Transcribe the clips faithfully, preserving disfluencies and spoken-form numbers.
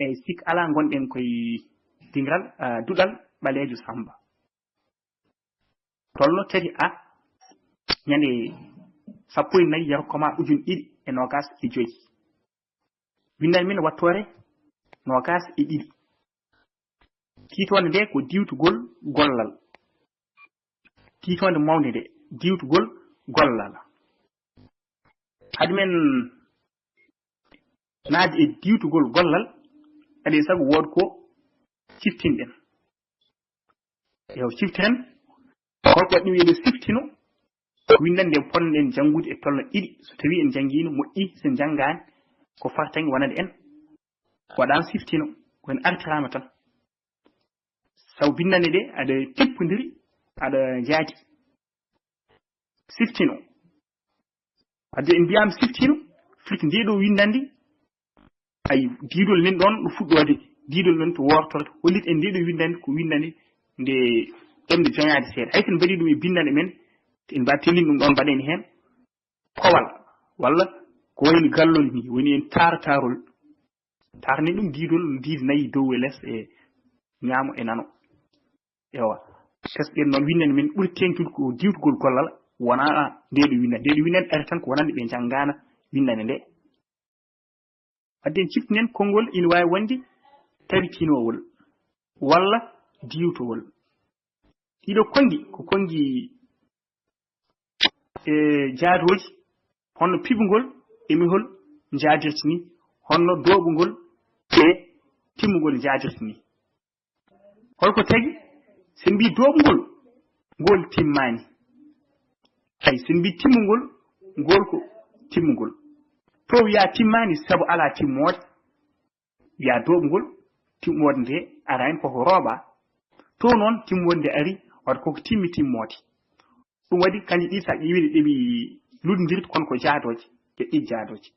Eyi, sik alaa, ngonɗen koye dingiral, ah, duɗal ɓaleejo Samba. Tolno tati A, ñande sappo e nayi yarkoma ujune ɗiɗi e noogas e joyi. Winndani men wattoore noogas e ɗiɗi. Tiitoonde nde ko diwtugol gollal. Tiitoonde mawnde nde, diwtugol gollal. Hade men naatde e diwtugol gollal, alaa e sago wood ko ciftinɗen. Yo ciftiren, holko waɗi ɗum eɗen ciftino? Ko winndannde nde ponnoɗen janngude e tolno ɗiɗi. So tawii en njanngiino, moƴƴi. So en njanngaani, ko fartaŋŋe wonande en. Ko waɗaama ciftino, ko en artiraama tan. Sabu binndannde nde aɗa tippondiri, aɗa jaati. Ciftino. Wadde en mbiyaama ciftino, firti nde ɗo winndannde, ay, diidol nen ɗoon ɗo fuɗɗoode, diidol nen to woortorto, hollit en nde ɗo winndannde ko winndannde nde ɗemɗe joñaade seeɗa. Hay so en mbaɗii ɗum e binndannde men, en mbaawa tellin ɗum ɗoon, mbaɗen heen kowal, walla ko wayno gallol ni, woni en taartaarol. Taarni ɗum diidol, diidi nayi, dow e les e ñaamo e nano. Ewa. Tesɗen noon, winndannde men ɓuri teeŋtude ko diwtugol gollal, wonaa nde ɗo winndannde. Nde ɗo winndannde ari tan ko wonande ɓe njanngaana winndannde nde. Wadde en ciftinen konngol ina waawi wonde tabitinoowol walla diwtowol. Ɗiɗo konngi ko konngi, e, jaatooji, honno piɓugol e mehol njaadirta ni, honno dooɓugol e timmugol njaadirta ni. Holko tagi? So en mbii dooɓugol, ngol timmaani. Hay so en mbii timmugol, ngol ko timmugol. To wiyaa timmaani sabu alaa timmoode. Wiyaa dooɓugol, timmoode nde araani, koko rooɓaa. To noon, timmoode nde ari, wata koko timmi timmoode. Ɗum waɗi kanji ɗi, so a ƴeewii, ɗi ɗeɓi luutndirde kono ko jaadooje, geɗe ɗiɗi jaadooje.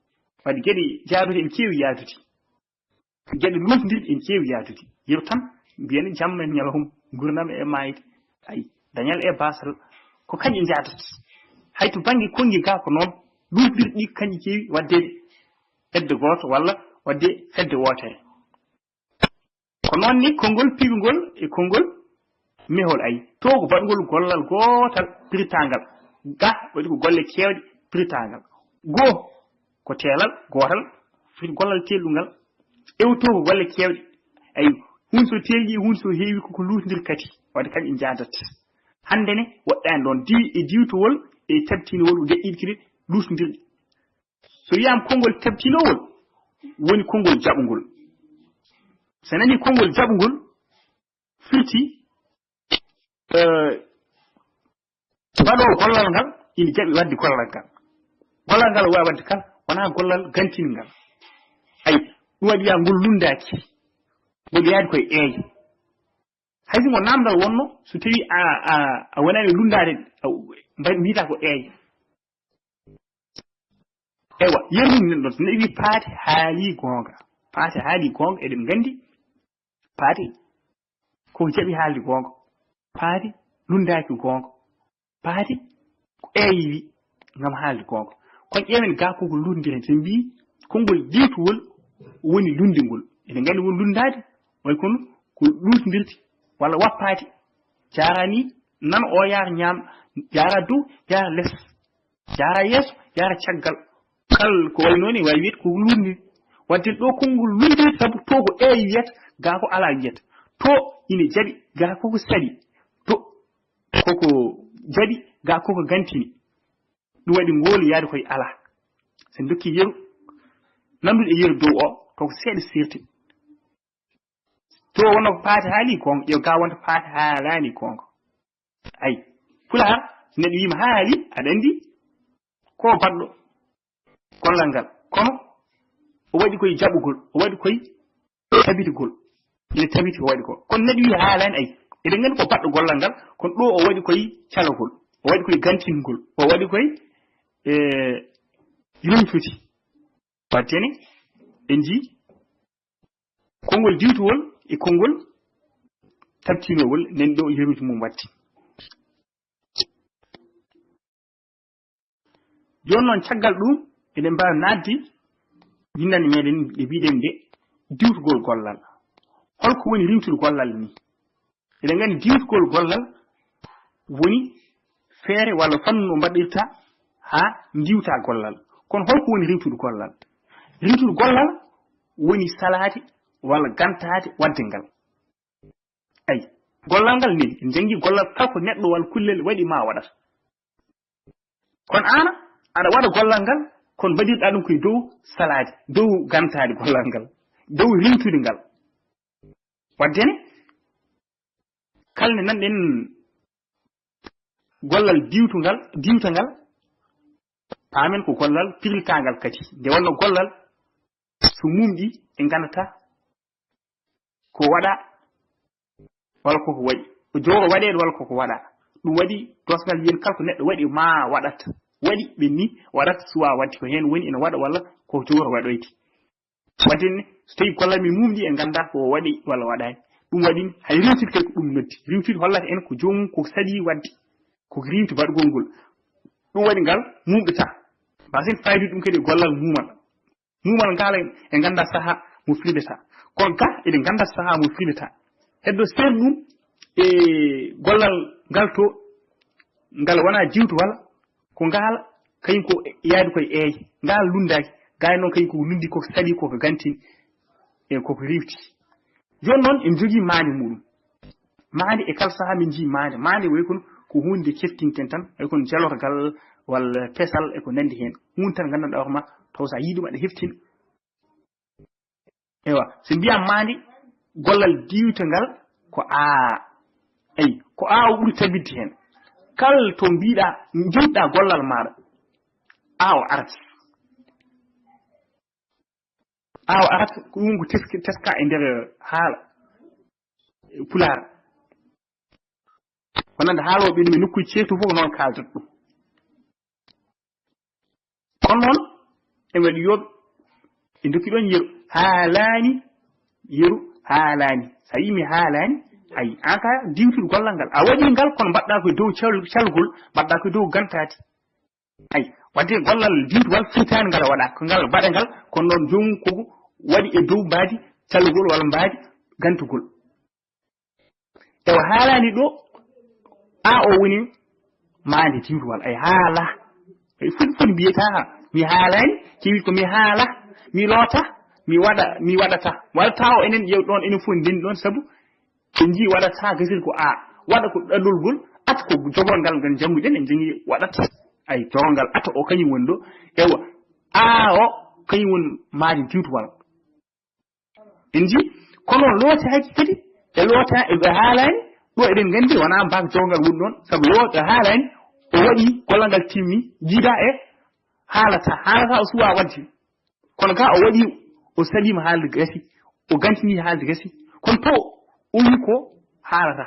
Waɗi geɗe jaadooje ene keewi yaadude. Geɗe luutndirɗe ene keewi yaadude. Yeru tan, mbiyen jamma e ñalawma, nguurndam e maayde. Ay, dañal e baasal, ko kañƴe njaadata. Hay to bannge konngi gaa ko noon, luutndirɗe ɗi kañƴe keewi waɗde fedde gooto walla waɗde fedde wootere. Ko noon ni konngol piɓugol e konngol mehol, ay, to ko baɗgol gollal gootal pirtaangal. Ga waɗi ko golle keewɗe pirtaangal. Goo ko teelal gootal, foti gollal teelɗungal. Ew to ko golle keewɗe. Ay, huunde so teelɗi, huunde so heewi, koko luutndir kadi. Waɗde kañƴe njaadat. Hannde ne, woɗɗaani ɗoon. Diwi e diwtowol e tabtinowol, ko geɗe ɗiɗi kadi luutndirɗe. So wiyaama konngol tabtinowol, woni konngol jaɓungol. So a nanii konngol jaɓungol, firti, eh, baɗoowo gollal ngal ina jaɓi waɗde gollal ngal. Gollal ngal o waawi waɗde kala, wonaa gollal gantingal. Ay, ɗum waɗi wiyaa ngol lunndaaki. Ngol yaadi koye eey. Hay so ngo naamndal wonno, so tawii a, a, a wonaani lunndaade, a, mbay-, mbiyata ko eey. Eywa, yeru mum nan ɗon, so neɗɗo wii Paate haalii goonga. Paate haalii goonga, eɗen nganndi Paate ko jaɓi haalde goonga. Paate lunndaaki goonga. Paate ko eeyi wi ngam haalde goonga. Kono ƴeewen gaa koko luutndiren, so mbii konngol diwtowol woni lunndingol. Eɗen nganndi won lunndaade, way kono ko luutndirde walla wappaade. Jaara ni, nan o yaara ñaam, jaara dow, jaara les. Jaara yeeso, jaara caggal. Kal ko wayi noon, waawi wiyde ko luutnde. Wadde ɗo konngol luutnde, sabu to ko eeyi wiyata, gaa ko alaa wiyata. To ina jaɓi, gaa koko saɗi. To koko jaɓi, gaa koko gantini. Ɗum waɗi ngool yaade koye alaa. So en ndokki yeru, nanndude e yeru dow o, to ko seeɗa seerti. To wonno ko Paate haali goonga, ƴeew gaa wonta Paate haalaani goonga. Ay, Pulaar, so neɗɗo wiima haali, aɗa anndi ko baɗɗo gollal ngal. Kono o waɗi koye jaɓugol, o waɗi koye tabitugol. Ina tabiti ko waɗi ko. Kono neɗɗo wii haalaani, ay, eɗen nganndi ko baɗɗo gollal ngal, kono ɗo o waɗi koye calagol, o waɗi koye gantingol, o waɗi koye, e, yontude. Wattene, en njii konngol diwtowol e konngol tabtinowol, nen ɗo yeruuji mum watti. Jooni noon, caggal ɗum, eɗen mbaawi naatde binndannde meɗen nde mbiɗen nde, diwtugol gollal. Holko woni riiwtude gollal ni? Eɗen nganndi diwtugol gollal woni feere walla fannu no mbaɗirta haa ndiwta gollal. Kono holko woni riiwtude gollal? Riiwtude gollal woni salaade walla gantaade waɗde ngal. Ay, gollal ngal ni, en janngi gollal kala ko neɗɗo walla kullel waɗi ma waɗata. Kono aan, aɗa waɗa gollal ngal, kono mbaɗirɗa ɗum koye dow salaade, dow gantaade gollal ngal, dow riiwtude ngal. Waɗde ne, kala nde nanɗen gollal diwtungal, diwtangal, paamen ko gollal pirlitangal kadi. Nde wonno gollal, so mumɗi, en nganndata ko waɗa walla koko waɗi. Ko jogoo waɗeede walla koko waɗa. Ɗum waɗi doosgal wiyen kala ko neɗɗo waɗi ma waɗat. Waɗi ɓenni waɗat suwa waɗde ko heen woni ene waɗa walla ko jogoo waɗoyde. Waɗde ne, so tawi gollal mi mumɗi en ngannda ko waɗi walla waɗaani. Ɗum waɗi hay riiwtude kadi ko ɗum noddi. Riiwtude hollata en ko joomum ko saɗi waɗde. Ko riiwti baɗugol ngol. Ɗum waɗi ngal mumɗata. Basin faydu ɗum kadi e gollal mumal. Mumal ngal en ngannda saha mo firlata. Kono ga eɗen ngannda saha mo firlata. Heddo seeɗa ɗum e gollal ngal to ngal wona diwtu walla ko ngal kañum ko yaadi koye eey. Ngal lundaaki. Gaay noon kañum ko lundi ko saɗi ko ko gantin e koko riiwti. Jooni noon en jogii maande muɗum. Maande e kala saha min njii maande. Maande way kono ko huunde keftinten tan, way kono jalorgal walla pesal e ko nanndi heen. Huunde tan nganndanɗaa hoore ma taw so a yii ɗum aɗa heftina. Ewa, so mbiyaa maande gollal diwtangal ko a, ay, ko a o ɓuri tabitde heen. Kala to mbiɗa, njiɗɗa gollal maaɗa, a o arat. A o arat, ko ɗum ko teski-, teska e nder haala pulaar. Wonande haalooɓe ɗum e nokkuuji ceetu fof noon kaaldat ɗum. Kono noon, e waɗi yooɓe, e ndokki ɗoon yeru, haalaani, yeru, haalaani. So a yii mi haalaani, ayi, aan ka diwtude gollal ngal. A waɗi ngal, kono mbaɗɗa ko e dow cal-, calgol, mbaɗɗa ko e dow gantaade. Ayi, waɗde gollal diwtuwal firtaani ngal waɗa, ko ngal mbaɗa ngal, kono noon joomum koko waɗi e dow mbaadi calgol walla mbaadi gantugol. Ewa, haalaani ɗo, a o woni maande diwtuwal, ay haala. Ay foti foti mbiyata ha, mi haalaani, kewi ko mi haala, mi loota, mi waɗa, mi waɗata. Walla taw enen ƴeew ɗoon, enen fof ndenndi ɗoon, sabu en njii waɗata gasiri ko a, waɗa ko ɗaɗol ngol, at ko jogorgal ngal jannguɗen, en janngi waɗat. Ay jogorgal at o kañum woni ɗo, ewa, a o kañum woni maande diwtuwal. En njii, kono lootaaki kadi, e loota, e ɓe haalaani, ɗo eɗen nganndi wonaa mbaaka jogorgal woni ɗoon, sabu lo-, ɓe haalaani, o waɗi gollal ngal timmi, jiida e haalata, haalata o suwa waɗde. Kono ga o waɗi, o saɗiima haalde gasi, o gantini haalde gasi, kono to o wi ko haalata.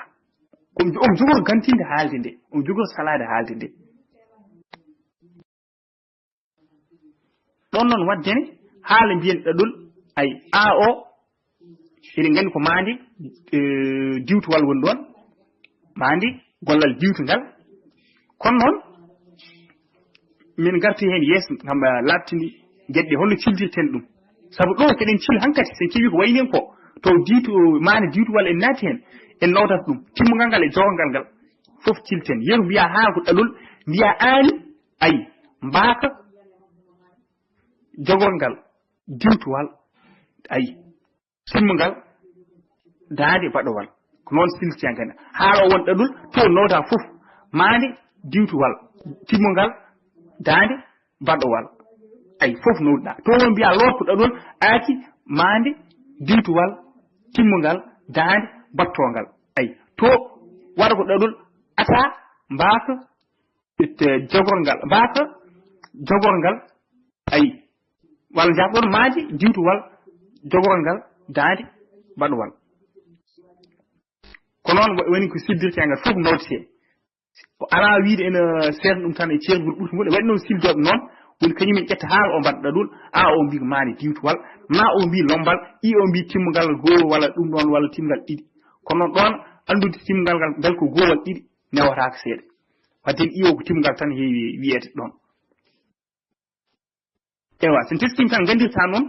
Ko omo jogoo gantinde haalde nde, omo jogoo salaade haalde nde. Ɗoon noon waɗde ne, haala mbiyen ɗaɗol, ay, a o, eɗen nganndi ko maande, eh, diwtuwal woni ɗoon, maande gollal diwtungal. Kono noon, min ngarti heen yeeso, ngam, eh, laaɓtini geɗe holno cildirten ɗum. Sabu ɗo, so eɗen cil hankadi, so en cewi ko wayni en ko, to diwtu, maande diwtuwal en naati heen, en nawtat ɗum, timmungal ngal e jogorgal ngal, fof cilten. Yeru mbiya haa ko ɗaɗol, mbiya aani, ay, mbaaka, jogorgal, diwtuwal, ay, timmungal, daande, baɗowal. Ko noon silti en kadi. Haala o won ɗaɗol, to nawta fof, maande, diwtuwal, timmungal, daande, baɗowal. Ay, fof nawɗa. To won mbiya loot ko ɗaɗol, aaki, maande, diwtuwal, timmungal, daande, battoongal. Ay, to waɗa ko ɗaɗol, ata, mbaaka, itte jogorgal, mbaaka jogorgal, ayi, walla njaɓɗon maande diwtuwal, jogorgal, daande, baɗowal. Ko noon wa-, woni ko siddirtee ngal fof nawtetee. Ko alaa wiyde ene seerni ɗum tan e ceergol ɓurtungol, e waɗi noon sildooɓe noon, woni kañum en ƴetta haala o mbaɗa ɗaɗol, a o mbi ko maande diwtuwal, ma o mbi lombal, i o mbi timmungal goo walla ɗum ɗoon walla timmungal ɗiɗi. Kono noon ɗoon anndude timmungal ngal, ngal ko goo walla ɗiɗi, newataako seeɗa. Wadde en iyo ko timmungal tan heewi wiyeede ɗoon. Ewa, so en teskii tan nganndirtaa noon,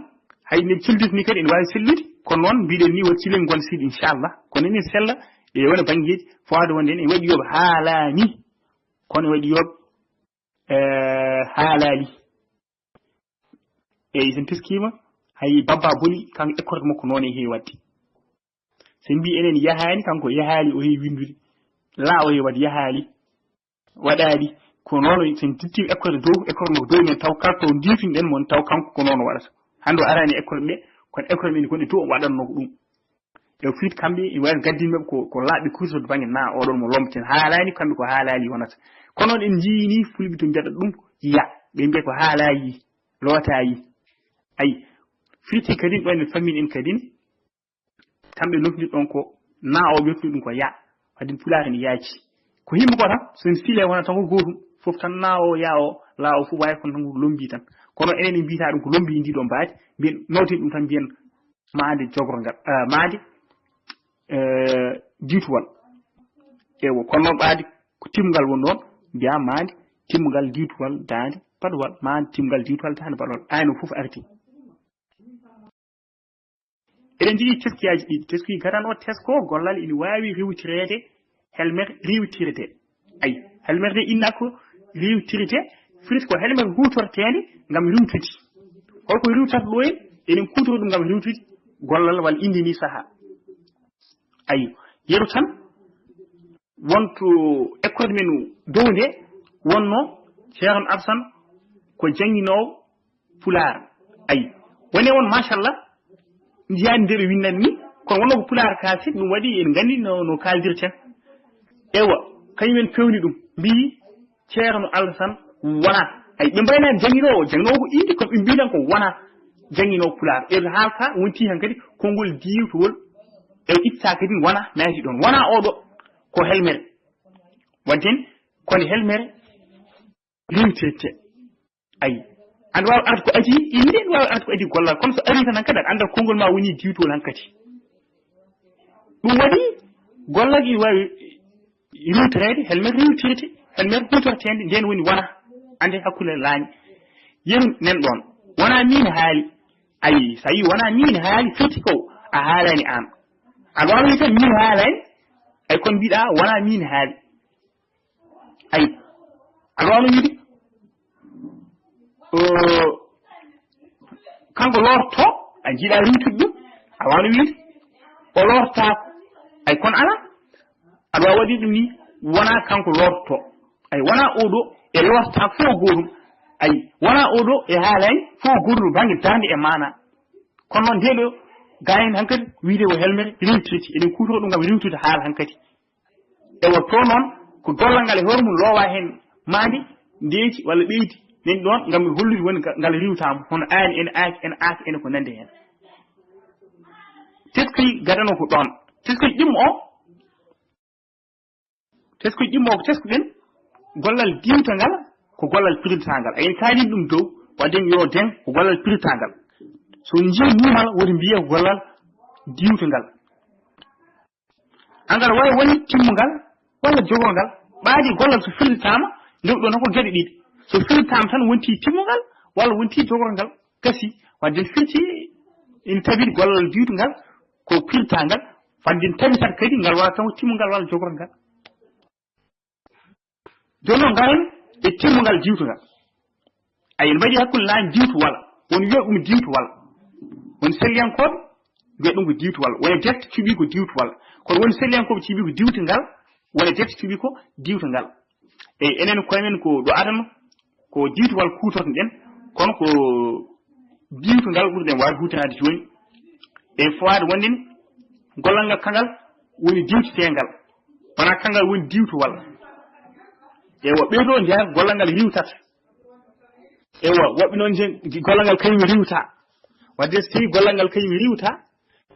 Ay, nde cellude ni kadi ene waawi sellude, kono noon mbiɗen ni won silen ngon siɗi, inchallah. Kono ene sella, e wona banngeeji, fawaade wonde ene waɗi yooɓe haalaani, kono waɗi yooɓe, eh, haalaali. Eyi, sen teskiima, hay Babba Boli, kanko école makko noon e heewi waɗde. Sen mbii enen yahaani, kanko yahaali, o heewi winndude. Laa o heewi waɗde yahaali, waɗaali. Ko noon sen titti école dow, école makko dow men taw kala to ndiwtinɗen mon taw kanko ko noon o waɗata. Hannde o araani école ɓe, kono école men koni to o waɗatnoo ko ɗum. E fiit kamɓe, e waɗi gaddin maɓɓe ko, ko laaɓi kurso to bannge na oɗon mo lomten. Haalaani kamɓe ko haalaali wonata. Kono noon en njiyii ni fulɓe to mbiyata ɗum ya. Ɓe mbiya ko haalaayi, lootaayi. Ayi, firti kadin ɗon e famille en kadin. Kamɓe lomtini ɗon ko na o ɓe ɗum ko ya. Wadin pulaar ni yaaji. Ko yimɓe ko tan, so en sile wona tan ko gootum. Fof tan na o ya o, la o fof waawi kono tan ko lombi tan. Kono enen en mbiyata ɗum ko lombi ndi ɗo mbaadi, mbiyen nawtin ɗum tan mbiyen maande jogorgal, eh, maande, eh, diwtuwal. Ewo, kono noon ɓaadi ko timmungal woni ɗon, mbiya maande, timmungal diwtuwal, daande, baɗuwal, maande, timmungal diwtuwal, daande, baɗuwal. Ayno fof arti. Eɗen njogii teskiyaaji ɗiɗi. Teski garan o tesko gollal ina waawi riwtireede, helmer riwtirde. Ay, helmer de inna ko riwtirde, firti ko helmer huutorteende ngam riwtude. Holko riwtata ɗo en? Eɗen kuutora ɗum ngam riwtude gollal walla inde ni saha. Ayi, yeru tan, wonto école men dow nde wonno Ceerno Alsan ko jannginoowo pulaar. Ayi, woni on, machallah, njiyaani nde ɓe winnani ni, kono wonno ko pulaar kaasi, ɗum waɗi en nganndi no, no kaaldirten. Ewa, kañum en pewni ɗum, mbiyi Ceerno Alsan wona. Ayi, ɓe mbaynaani jannginoowo, jannginoowo ko inde, kono ɓe mbiyi tan ko wona jannginoowo pulaar. E haalka wonti han kadi konngol diwtowol, e itta kadi wona naati ɗon. Wona oɗo, ko helmere. Wadden, kono helmere riwtirte. Ayi. Aɗa waawi arde ko adii innde, aɗa waawi arde ko adii gollal. Kono so arii tan hankadi, aɗa annda konngol ma woni diwtowol hankadi. Ɗum waɗi gollal ina waawi riwtoreede, helmer riwtirte, helmer huutorteende, ndeen woni wona. Annde hakkunde laañ. Yeru nen ɗoon. Wona miin haali. Ayi, so a yii wona miin haali, firti ko a haalaani aan. Aɗa waawi tan miin haalaani, ay kono mbiɗa wona miin haali. Ayi, aɗa waawno wiide, o, kanko lorto, a jiiɗa riwtude ɗum, a waawno wiide, o lortaako. Ayi, kono alaa, aɗa waawi waɗde ɗum ni, wona kanko lorto. Ayi, wona oɗo e lorta fof gootum. Ayi, wona oɗo e haalaani fof gootum no bannge darnde e maana. Kono noon nde ɗo, gaa heen hankadi, wiide ko helmere riwtirde, eɗen kuutoro ɗum ngam riwtude haala hankadi. Ewa, to noon, ko gollal ngal e hoore mum loowa heen maande, ndeeci walla ɓeydi, nani ɗoon ngam hollude woni nga-, ngal riwtaama, hono aani, ene aaki, ene aaki, ene ko nanndi heen. Teskoy gadano ko ɗoon. Teskoy ɗimmo o, teskoy ɗimmo o ko tesko ɗen, gollal diwtangal ko gollal pirtangal. Ayen kaalin ɗum dow, waɗden yo den ko gollal pirtangal. So njii mumal, woni mbiya ko gollal diwtangal. Angal wawi woni timmungal walla jogorgal. Ɓaadi gollal so firlitaama, ndewɗon ko geɗe ɗiɗi. So firlitaama tan wonti timmungal walla wonti jogorgal. Gasi, wadde firti ina tabiri gollal diwtungal ko pirtangal, wadde tabitat kadi ngal wawa taw timmungal walla jogorgal. Jooni noon, ngaren e timmungal diwtungal. Ayi, en mbaɗi hakkunde laañ diwtu wala. Won wiya ɗum diwtu wala. Won selliyankooɓe mbiya ɗum ko diwtu wala. Won e defte cuɓi ko diwtu wala. Kono won selliyankooɓe cuɓi ko diwtu ngal. Won e defte cuɓi ko diwtu ngal. Eyi, enen koye men ko ɗo adano, ko diwtu wala kuutorto ɗen. Kono ko diwtu ngal ɓurɗen waawde huutoraade jooni. E fawaade wonde ni, gollal ngal kangal woni diwtiteengal. Wonaa kangal woni diwtu wala. Ewa, ɓee ɗoo njeyaa gollal ngal riwtata. Ewa, woɓɓe noon njen-, gollal ngal kañum riwta. Wadde so tawii gollal ngal kañum riwta,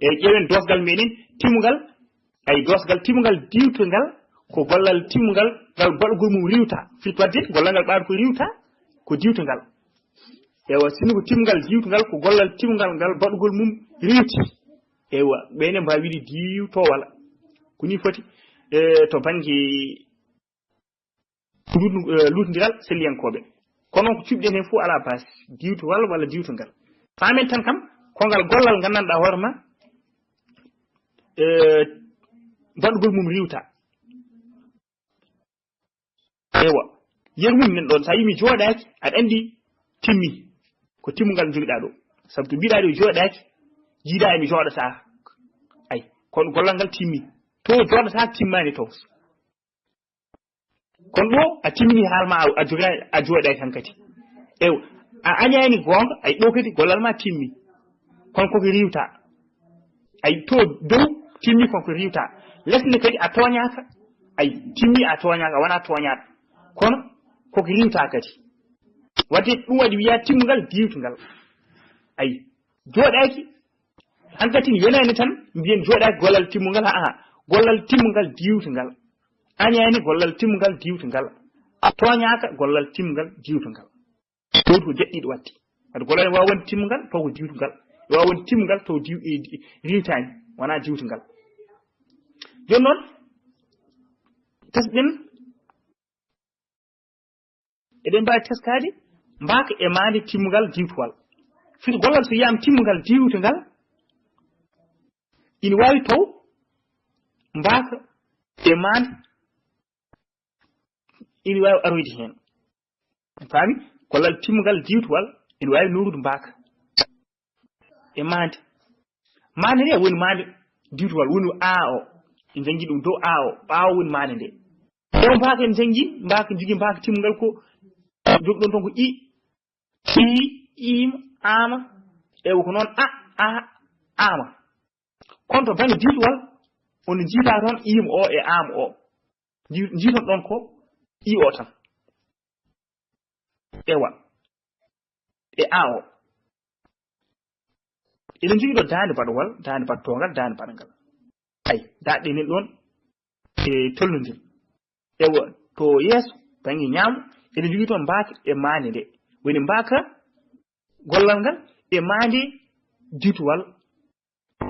e ƴeewen doosgal meɗen, timmungal, ay doosgal timmungal diwtungal, ko gollal timmungal ngal baɗugol mum riwta. Firti wadde gollal ngal ɓaadu ko riwta, ko diwtungal. Ewa, sinno ko timmungal diwtungal, ko gollal timmungal ngal baɗugol mum riwti. Ewa, ɓeyne mbaawi wiide diwto wala. Ko nii foti, e, to bannge luut-, eh, luutndiral selliyankooɓe. Kono ko cuɓɗen heen fof alaa baasi, diwtowal walla diwtungal. Faamen tan kam, Ko ngal gollal ngal ngannduɗaa hoore ma, eh, baɗgol mum riiwta. Ewa. Yermum nen ɗon, so a yii mi jooɗaaki, aɗa anndi timmi. Ko timmungal njogiɗaa ɗo. Sabu to mbiɗaa ɗo jooɗaaki, jiidaa e mi jooɗataa. Ay, kono gollal ngal timmi. To jooɗataa timmaani to. Kono ɗo a timmini haal ma, a jogaani, a jooɗaaki hankadi. Ewa, a añaani goonga, ay ɗo kadi gollal ma timmi. Kono koko riiwta. Ay to dow timmi kono ko riiwta. Les ne kadi a tooñaaka. Ay timmi a tooñaaka, a wonaa tooñaaɗo. Kono koko riiwta kadi. Wadde ɗum waɗi wiyaa timmungal diiwtungal. Ay jooɗaaki, hankadi ne yonaani tan mbiyen jooɗaaki gollal timmungal, haa, gollal timmungal diiwtungal. Añaani gollal timmungal diiwtungal. A tooñaaka gollal timmungal diiwtungal. Tawti ko geɗe ɗiɗi watti. Wadde gollal ne waawa wonde timmungal, taw ko diiwtungal. Ne waawa wonde timmungal, taw diiw-, e, di-, riiwtaani, wonaa diiwtungal. Jooni noon, tesɗen, eɗen mbaawi teskaade mbaaka e maande timmungal diiwtuwal. Fii gollal so wiyaama timmungal diiwtungal, ina waawi taw mbaaka e maande ina waawi aroyde heen. A faami? Gollal timmungal diiwtuwal ina waawi noorude mbaaka e maande. Maande nde woni maande diiwtuwal, woni A o. En njanngi ɗum dow A o. Ɓaawo woni maande nde. Ɗo mbaaka en njanngi, mbaaka jogii mbaaka timmungal ko jogɗon toon ko i, i, iim, aama. Ewa ko noon a, a, aama. Kono to bannge diiwtuwal, on njiitaa toon iim o e aam o. Nji-, njiiton ɗon ko i o tan. Ewa. E a o. Eɗen njogii ɗo daande baɗowal, daande baɗtoongal, daande baɗangal. Ay, daɗɗe nen ɗon e tolnondir. Ewa, to yeeso, bannge ñaamo, eɗen njogii toon mbaaka e maande nde. Woni mbaaka gollal ngal e maande diiwtuwal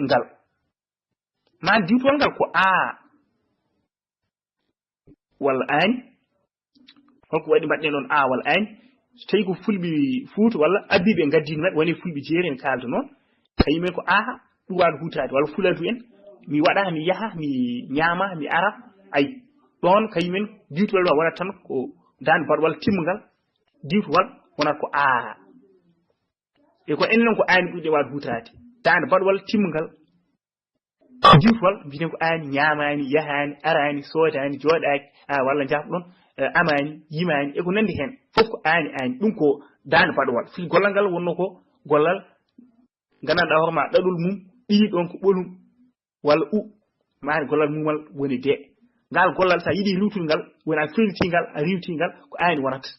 ngal. Maande diiwtuwal ngal ko A. Walla aani? Holko waɗi mbaɗɗen ɗon A walla aani? So tawii ko fulɓe Fuuta walla Abiiɓe ngaddii maɓɓe, woni fulɓe jeeri en kaalda noon, kañum en ko A ɓuri waawde huutoraade, walla Fuladu en, mi waɗa, mi yaha, mi ñaama, mi ara. Ay, ɗoon kañum en diiwtuwal ma wonat tan ko daande baɗowal timmungal, diiwtuwal wonat ko A. E ko enen noon ko aani ɓurɗen waawde huutoraade. Daande baɗowal timmungal. Diiwtuwal, mbiyen ko aani, ñaamaani, yahaani, araani, soodaani, jooɗaaki, a, walla njaafɗon, eh, amaani, yimaani, e ko nanndi heen. Fof ko aani, aani. Ɗum ko daande baɗowal. Fii gollal ngal wonno ko gollal nganndanɗaa hoore ma ɗaɗol mum, ɓiyi ɗon ko ɓolum walla u, maani gollal mumal woni de. Ngal gollal, so a yiɗi riiwtude ngal, woni a firlitii ngal, a riiwtii ngal, ko aani wonata.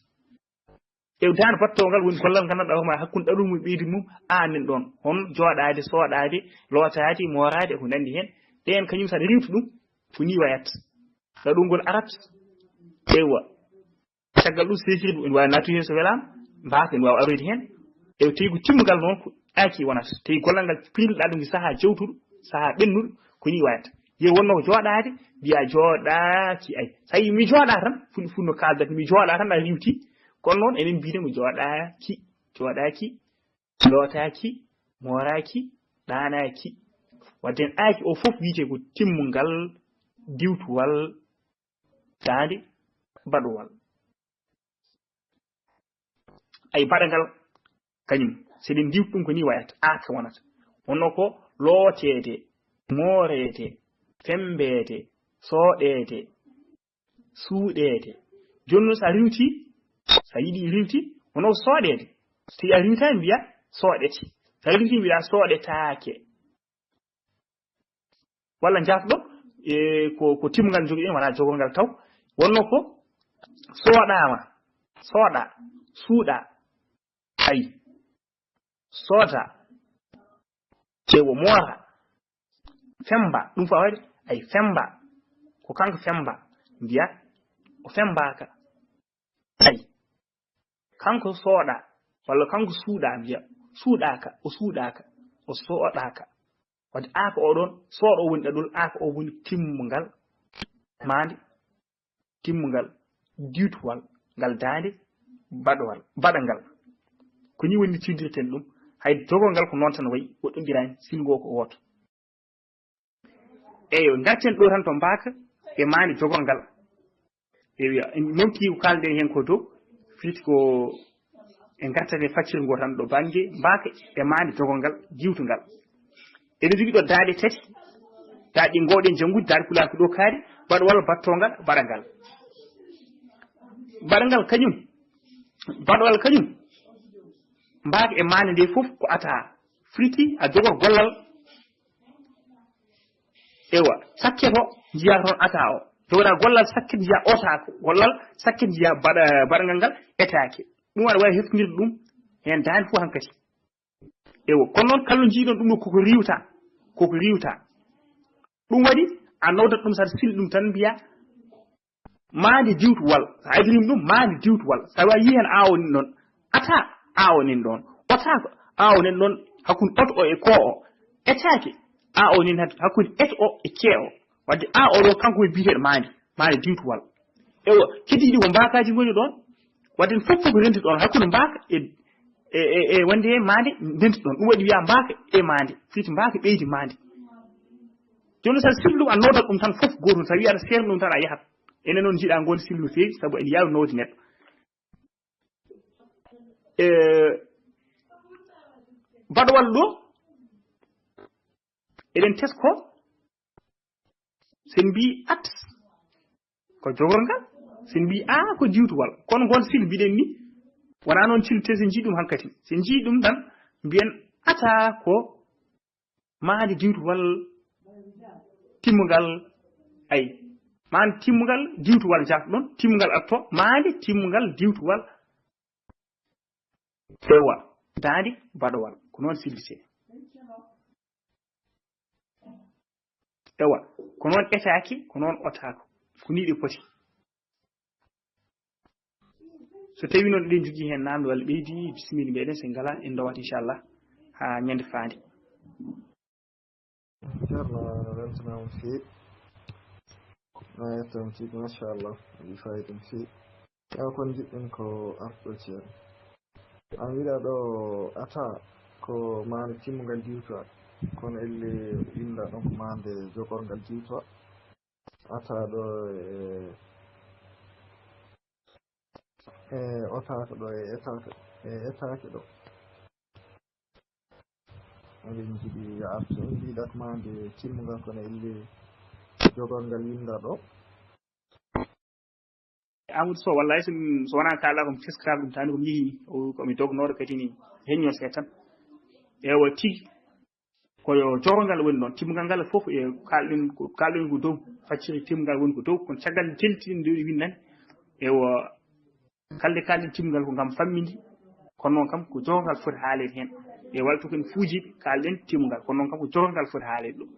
E daande baɗtoongal woni gollal nganndanɗaa hoore ma hakkunde ɗaɗol mum e ɓeydi mum, aan nan ɗoon. Hono jooɗaade, sooɗaade, lootaade, mooraade, e ko nanndi heen. Ɗeen kañum so aɗa riiwta ɗum, ko nii wayat. Ɗaɗol ngol arat. Eywa. Caggal ɗum, seekirɗe ene waawi naattude heen so welaama, mbaaka ene waawi aroyde heen. E tawi ko timmungal noon ko aaki wonata. Tawi gollal ngal pirliɗaa ɗum e sahaa jawtuɗo, sahaa ɓennuɗo, ko nii wayata. Yo wonno ko jooɗaade, mbiyaa jooɗaaki ay. So a yii mi jooɗaa tan, fuɗi fuɗi no kaaldat, mi jooɗaa tan, a riiwtii. Kono noon enen mbiyeten ko jooɗaaki, jooɗaaki, lootaaki, mooraaki, ɗaanaaki. Wadde en aaki o fof wiyetee ko timmungal, diwtuwal, daande, baɗowal. Ay baɗangal kañum, so eɗen ndiiwti ɗum ko nii wayata, aaka wonata. Wonno ko looteede, mooreede, femmbeede, sooɗeede, suuɗeede. Jooni noon so a riiwtii, so a yiɗii riiwti, wonno ko sooɗeede. So tawii a riiwtaani mbiyaa sooɗete. So a riiwtii mbiyaa sooɗetaake. Walla njaafɗo, e, ko, ko timmungal njogiɗen, wonaa jogorgal taw. Wonno ko sooɗaama, sooɗaa, suuɗaa, ay, soodaa, ceewo moora, femmba, ɗum fof a waɗi, ay, femmba, ko kanko femmba, mbiyaa o femmbaaka. Ay, kanko sooɗaa, walla kanko suuɗaa, mbiyaa suuɗaaka, o suuɗaaka, o sooɗaaka. Wadde aaka o ɗoon, sooɗo o woni ɗaɗol, aaka o woni timmungal, maande, timmungal, diwtuwal, ngal daande, baɗowal, baɗangal. Ko nii woni no ciwdirten ɗum, Ay, jogorgal ko noon tan wayi, goɗɗondiraani, silgo ko wooto. Eyo, ngarten ɗo tan to mbaaka e maande jogorgal. Eyo, nonti ko kaalden heen ko dow, firti ko e ngarten e faccirgo tan ɗo bannge mbaaka e maande jogorgal, diwtungal. Eɗen jogii ɗo daaɗe tati, daaɗe ɗi ngoowɗen janngude, daaɗe pulaar ko ɗo kaari, baɗwal, battoongal, baɗangal. Baɗangal kañum, baɗwal kañum, mbaaka e maande nde fof ko ataa, firti a jogor gollal. Ewa, sakket o, njiyaa toon ataa o. Jogora gollal sakket, njiyaa otaa ko. Gollal sakket, njiyaa baɗa-, baɗangal ngal etaake. Ɗum aɗa waawi heftindirde ɗum heen daande fof hankadi. Ewa, kono noon kala njiiɗon ɗum ɗo koko riiwta, koko riiwta. Ɗum waɗi a nawdat ɗum, saɗa sili ɗum tan mbiyaa, maande diwtuwal. So a idirim ɗum, maande diwtuwal. So a yii heen aawo nin ɗoon, ataa aawo nin ɗoon, otaa ko aawo nin ɗoon, hakkunde oto o e koo o, etaake aawo nin hak-, hakkunde eto o e kee o. Wadde aawo ɗo kanko e biyeteeɗo maande, maande diwtuwal. Ewa, keddiiɗi ko mbaakaaji ngoni ɗoon. Wadde fof fof ko renti ɗoon, hakkunde mbaaka e, e, e, e wonde e maande renti ɗoon. Ɗum waɗi wiyaa mbaaka e maande, firti mbaaka ɓeydi maande. Jooni so a sirlu, a nootat ɗum tan fof gootum, so a wii aɗa seerna ɗum tan, a yahat. Enen noon njiɗaa ngoon sirlu feewi, sabu ene yaawi noode neɗɗo. E baɗwal ɗo, eɗen tesko, sen mbii at ko jogorgal, sen mbii a ko diwtuwal. Kono ngoon sil mbiɗen ni, wonaa noon sil te sen njii ɗum hankadi. Sen njii ɗum tan, mbiyen ataa ko maande diwtuwal timmungal, ay, maande timmungal diwtuwal, njaafɗon, timmungal atto, maande timmungal diwtuwal. Ewa, daande baɗowal, ko noon sillitee. Ewa, ko noon etaaki, ko noon otaako, ko nii ɗi poti. So tawii noon eɗen njogii heen naamnde walla ɓeydi, bisimilla meɗen, so en ngalaa, en ndowat, inchallah, haa ñande faande. Ceerno, no weltanaama feewi. No yettoon tigi, machallah. Waɗi fayida no feewi. Ewa, kon njiɗɗen ko arɗo, Ceerno. An wiɗa ɗo ata ko maande timmungal diwtuwal. Kono elle winda ɗon ko maande jogorgal diwtuwal. Ata ɗo e, e otaake ɗo e etaake, e etaake ɗo. Eɗen njiɗi yo artu, en mbiɗat ma nde timmungal, kono elle jogorgal winda ɗo. Amadou Sow, wallahi so, so wonaa kaalɗaa ko mi teskata ɗum, tawde ko mi yehi, o, ko mi dognooɗo kadi ni, heñño seeɗa tan. Ewa, tigi. Ko yo jogorgal woni ɗon. Timmungal ngal fof, e kaalɗen ko, kaalɗen ko dow, facciri timmungal woni ko dow, kono caggal nde telti ɗum ɗo ɗi windani. Ewa, kalde kaalɗen timmungal ko ngam famminde, kono noon kam ko jogorgal foti haaleede heen. E waltu ko en fuujiiɓe, kaalɗen timmungal, kono noon kam ko jogorgal foti haaleede ɗum.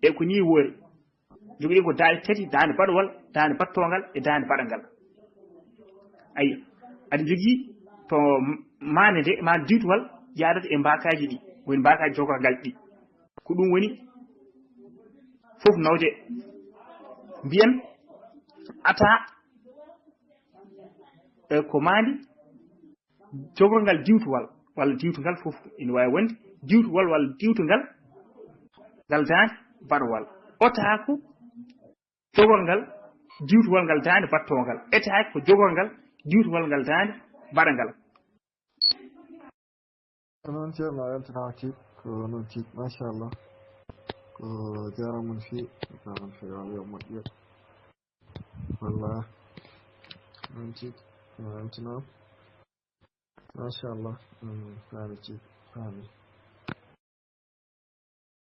E ko nii woori. Jogiɗen ko daande tati, daande baɗowal, daande battoongal e daande baɗangal. Ayi, aɗa jogii to maande nde, maande diwtuwal, yaadata e mbaakaaji ɗi, woni mbaakaaji jogorgal ɗi. Ko ɗum woni fof nawde, mbiyen ata, e ko maande jogorgal diwtuwal, walla diwtungal fof ina waawi wonde, diwtuwal walla diwtungal ngal daande baɗowal. Otaako jogorgal diwtuwal ngal daande battoongal. Etaake ko jogorgal diwtuwal ngal daande baɗangal. Noon Ceerno, a weltanaama tigi, ko noon tigi, machallah. Ko jaaraama on feewi, jaaraama on feewi, Allah yo moƴƴu. Wallah. Noon tigi, no weltanaama. Machallah. Mm, faami tigi, faami.